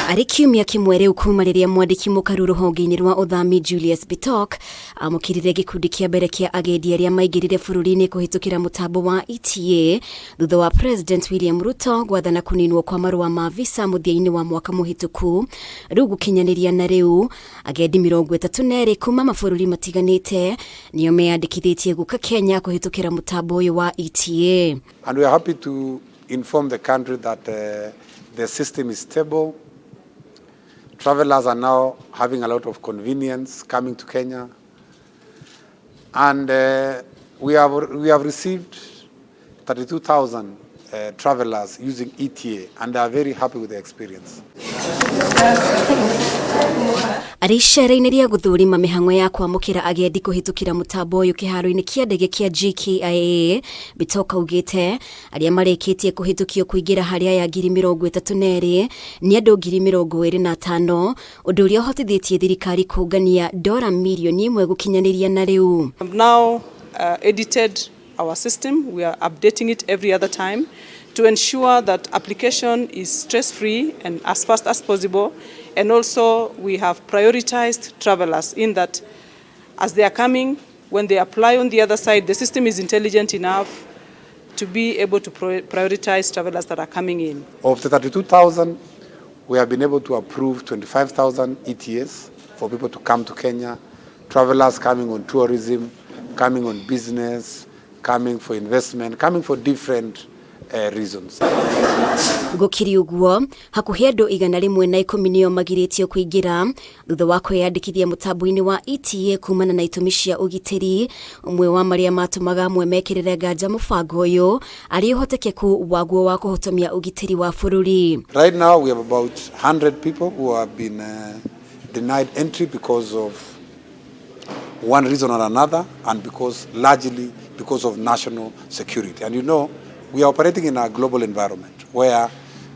Arĩ kiumia kĩmwe rĩu kuma rĩrĩa mwandĩki mũkaru rũhonge-inĩ rwa ũthami Julius Bitok amũkĩrire gĩkundi kĩa mbere kĩa agendi arĩa maingĩrire bũrũri-inĩ kũhĩtũkĩra mũtambo wa ETA thutha wa President William Ruto gwathana kũninwo kwa marũa ma visa mũthia-inĩ wa mwaka mũhĩtũku. Rĩu gũkinyanĩria na rĩu agendi 32 kuma mabũrũri matiganĩte nĩo meyandĩkithĩtie gũka Kenya kũhĩtũkĩra mũtambo ũyũ wa ETA. And we are happy to inform the country that the system is stable. Travelers are now having a lot of convenience coming to Kenya. And we have received 32,000 travelers using ETA, and they are very happy with the experience. Arĩ icera-inĩ rĩa gũthũrima mĩhang'o ya kwamũkĩra agendi kũhĩtũkĩra mũtambo ũyũ kĩharo-inĩ kĩa ndege kĩa JKIA, Bitok augĩte arĩa marĩkĩtie kũhĩtũkio kũingĩra harĩ aya 32,000 nĩ andũ 25,000, ũndũ ũrĩa ũhotithĩtie thirikari kũngania dora mirioni 1 gũkinyanĩria na rĩu. Now edited our system. We are updating it every other time to ensure that application is stress-free and as fast as possible. And also we have prioritized travelers in that as they are coming, when they apply on the other side, the system is intelligent enough to be able to prioritize travelers that are coming in. Of the 32,000, we have been able to approve 25,000 ETAs for people to come to Kenya, travelers coming on tourism, coming on business, coming for investment, coming for different reasons. Gũkĩrĩ ũguo, hakuhĩ andũ 110 nĩo magirĩtio kũingĩra thutha wa kwĩyandĩkithia mũtambo-inĩ wa ETA kumana na itũmi cia ũgitĩri. Ũmwe wa marĩa matũmaga amwe mekĩrĩre nganja mũbango ũyũ arĩ ũhotekeku waguo wa kũhotomia ũgitĩri wa bũrũri. Right now we have about 100 people who have been denied entry because of one reason or another, and because largely because of national security. And we are operating in a global environment where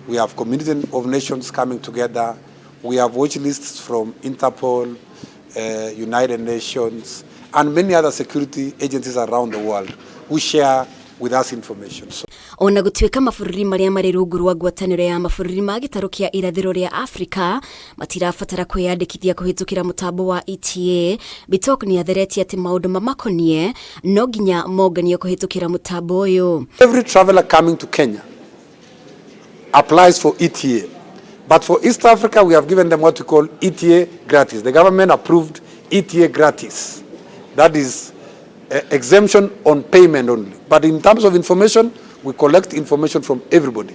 we have community of nations coming together. We have watch lists from Interpol, United Nations, and many other security agencies around the world who share with us information. So Ona gũtuĩka mabũrũri marĩa marĩ rungu rwa ngwatanĩro ya mabũrũri ma gĩtarũ kĩa irathĩro rĩa Afrika matirabatara kwĩyandĩkithia kũhĩtũkĩra mũtambo wa ETA, Bitok nĩ atheretie atĩ maũndũ mamakonie no nginya monganio kũhĩtũkĩra mũtambo ũyũ. Every traveler coming to Kenya applies for ETA. But for East Africa, we have given them what we call ETA gratis. The government approved ETA gratis. That is exemption on payment only. But in terms of information, we collect information from everybody.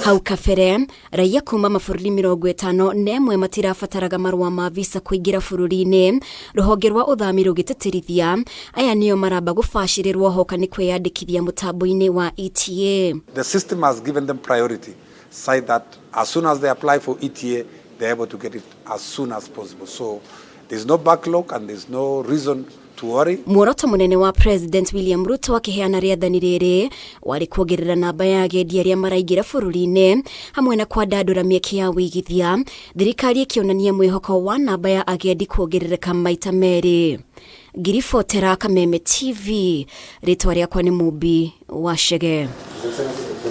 Hau kabere raia kuma mabũrũri 51 matirabataraga marũa ma visa kũingĩra bũrũri-inĩ, rũhonge rwa ũthami rũgĩtĩtĩrithia aya nĩo maramba gũbacĩrĩrwo hoka nĩ kwĩyandĩkithia mũtambo-inĩ wa ETA. The system has given them priority, say that as soon as they apply for ETA, they're able to get it as soon as possible. So there's no backlog and there's no reason to worry. Muoroto mũnene wa President William Ruto akĩheana rĩathani rĩrĩ warĩ kuongerera namba ya agendi arĩa maraingĩra bũrũri-inĩ hamwe na kwandandũra mĩeke ya wĩigithia, thirikari ĩkĩonania mwĩhoko wa namba ya agendi kuongerereka maita merĩ. Ngiribotera Kameme TV, rĩtwa rĩakwa nĩ Mumbi wa Chege.